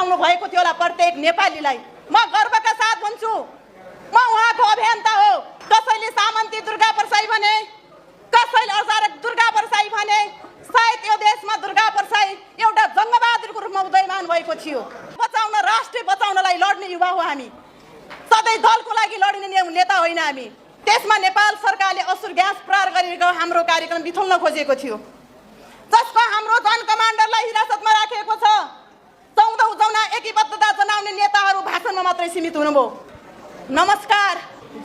जिउजाउनु भएको थियो होला प्रत्येक नेपालीलाई। म गर्वका साथ भन्छु, म उहाँको अभियन्ता हो। कसैले सामन्ती दुर्गा परसाई भने, कसैले अजारक दुर्गा परसाई भने। सायद यो देशमा दुर्गा परसाई एउटा जङ्गबहादुरको रूपमा उदयमान भएको थियो। बचाउन, राष्ट्र बचाउनलाई लड्ने युवा हो हामी। सधैँ दलको लागि लड्ने नेता होइन हामी। त्यसमा नेपाल सरकारले असुर ग्यास प्रहार गरेको हाम्रो कार्यक्रम बिथोल्न खोजेको थियो, जसको हाम्रो जन कमान्डरलाई हिरासतमा राखेको छ। 14 जना एकीबद्धता जनाउने नेताहरू भाषणमा मात्रै सीमित हुनुभयो। नमस्कार,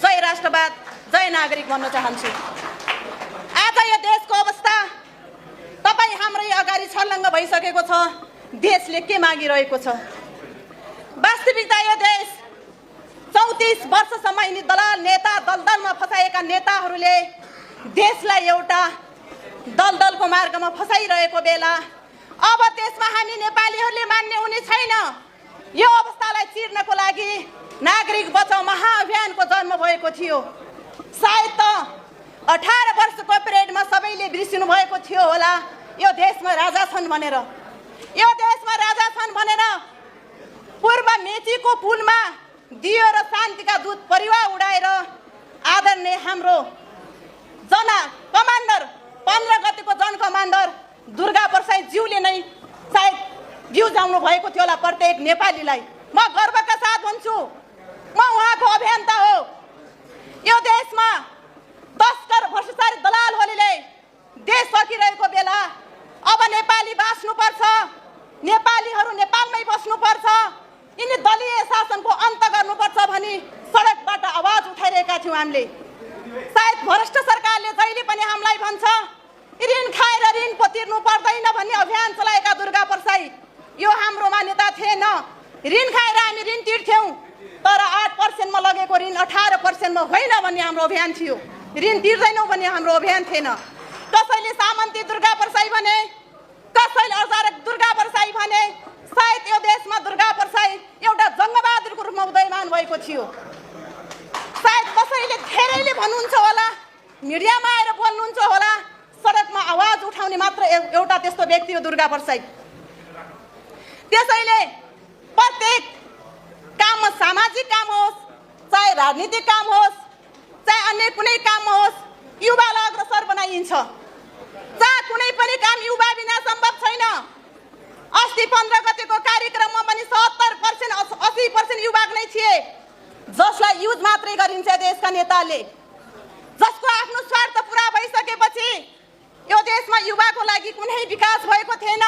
जय राष्ट्रवाद, जय नागरिक भन्न चाहन्छु। आज यो देशको अवस्था तपाईँ हाम्रै अगाडि छर्लङ्ग भइसकेको छ। देशले के मागिरहेको छ? वास्तविकता यो देश 34 वर्षसम्म यिनी दलाल नेता दलदलमा फसाएका नेताहरूले देशलाई एउटा दलदलको मार्गमा फसाइरहेको बेला अब त्यसमा हामी नेपालीहरूले मान्ने हुने छैन। यो अवस्थालाई चिर्नको लागि नागरिक बचाउ महाअभियानको जन्म भएको थियो। सायद त 18 वर्षको पिरियडमा सबैले बिर्सिनु भएको थियो होला, यो देशमा राजा छन् भनेर। यो देशमा राजा छन् भनेर पूर्व मेचीको पुलमा दियो र शान्तिका दूत परिवार उडाएर आदरणीय हाम्रो जना कमान्डर 15 गतेको जन कमान्डर दुर्गा परसाई ज्यूले नै सायद जिउजाउनु भएको थियो होला प्रत्येक नेपालीलाई। म गर्वका साथ भन्छु, म उहाँको अभियन्ता हो। यो देशमा तस्कर भ्रष्टाचारी दलालहरूले देश सकिरहेको बेला अब नेपाली बाँच्नुपर्छ, नेपालीहरू नेपालमै बस्नुपर्छ, यिनी दलीय शासनको अन्त गर्नुपर्छ भनी सडकबाट आवाज उठाइरहेका थियौँ हामीले। सायद भ्रष्ट सरकारले जहिले पनि हामीलाई भन्छ ऋण खाएर ऋण पो तिर्नु पर्दैन भन्ने अभियान चलाएका दुर्गा परसाई, यो हाम्रो मान्यता थिएन। ऋण खाएर हामी ऋण तिर्थ्यौँ, तर 8% मा लगेको ऋण 18% मा होइन भन्ने हाम्रो अभियान थियो। ऋण तिर्दैनौँ भन्ने हाम्रो अभियान थिएन। कसैले सामन्ती दुर्गा परसाई भने, कसैले अजारक दुर्गा परसाई भने। सायद यो देशमा दुर्गा परसाई एउटा जङ्गबहादुरको रूपमा उदयमान भएको थियो। सायद कसैले धेरैले भन्नुहुन्छ होला, मिडियामा आएर बोल्नुहुन्छ होला, सडकमा आवाज उठाउने मात्र एउटा त्यस्तो व्यक्ति हो दुर्गा परसाई। त्यसैले प्रत्येक काममा, सामाजिक काम होस्, चाहे राजनीतिक काम होस्, चाहे अन्य कुनै काम होस्, युवालाई अग्रसर बनाइन्छ। जहाँ कुनै पनि काम युवा बिना सम्भव छैन। अस्ति 15 गतेको कार्यक्रममा पनि 70%, 80% युवा नै थिए, जसलाई युज मात्रै गरिन्छ देशका नेताले, जसको आफ्नो स्वार्थ पुरा भइसकेपछि यो देशमा युवाको लागि कुनै विकास भएको थिएन।